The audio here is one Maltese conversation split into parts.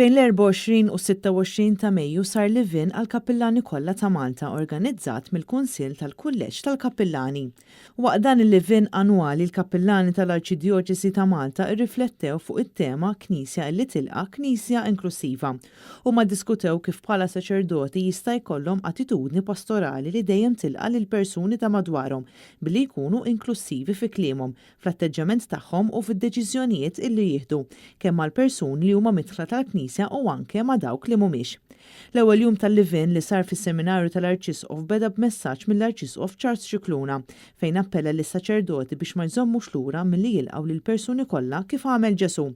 Bejn l-24 u 26 ta' Mejju sar live-in għall-kappillani kollha ta' Malta organizzat mill-Kunsill tal-Kulleġġ tal-Kappillani. Waqt dan il-live-in annwali l-kappillani tal-Arċidjoċesi ta' Malta rriflettew fuq it-tema Knisja illi tilqa', Knisja inklussiva. Huma ddiskutew kif bħala saċerdoti jista' jkollhom attitudni pastorali li dejjem tilqa' lill-persuni ta' madwarhom billi jkunu inklussivi fi kliemhom, fl-atteġġjament tagħhom u fid-deċiżjonijiet illi jieħdu, kemm mal-persuni li huma midħla tal-Knisja u anke ma' dawk li mhumiex. L-ewwel jum tal-live-in li sar fis-Seminarju tal-Arċisqof beda b'messaġġ mill-Arċisqof Charles Scicluna fejn appella lis-saċerdoti biex ma jżommux lura milli jilqgħu lill-persuni kollha kif għamel Ġesù.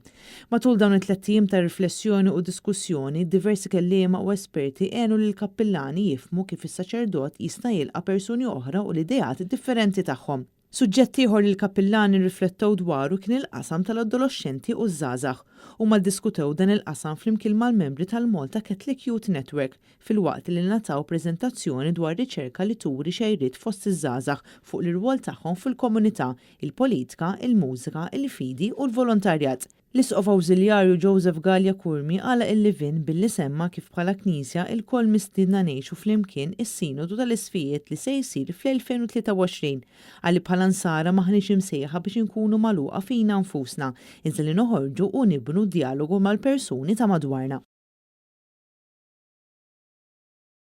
Matul dawn it-tlett ijiem ta' riflessjoni u diskussjoni, diversi kelliema u esperti għenu lill-kappillani jifhmu kif is-saċerdot jista' jilqa' persuni oħra u l-ideat differenti tagħhom. Suġġett ieħor li l-kappillani rriflettew dwaru kien il-qasam tal-adoloxxenti u ż-żgħażagħ. Huma ddiskutew dan il-qasam flimkien mal-membri tal-Malta Catholic Youth Network filwaqt li ngħataw preżentazzjoni dwar riċerka li turi xejriet fost iż-żgħażagħ fuq l-irwol tagħhom fil-komunità, il-politika, il-mużika, il-fidi u l-volontarjat. L-Isqof Awżiljarju Joseph Galea Curmi għalaq il-live-in billi semma kif bħala Knisja ilkoll mistiedna ngħixu flimkien is-Sinodu tal-Isqfijiet li se jsir fl-2023. Qal li bħala Nsara m'aħniex imsejħa biex inkunu magħluqa fina nfusna, iżda li noħorġu u nibnu djalogu mal-persuni ta' madwarna.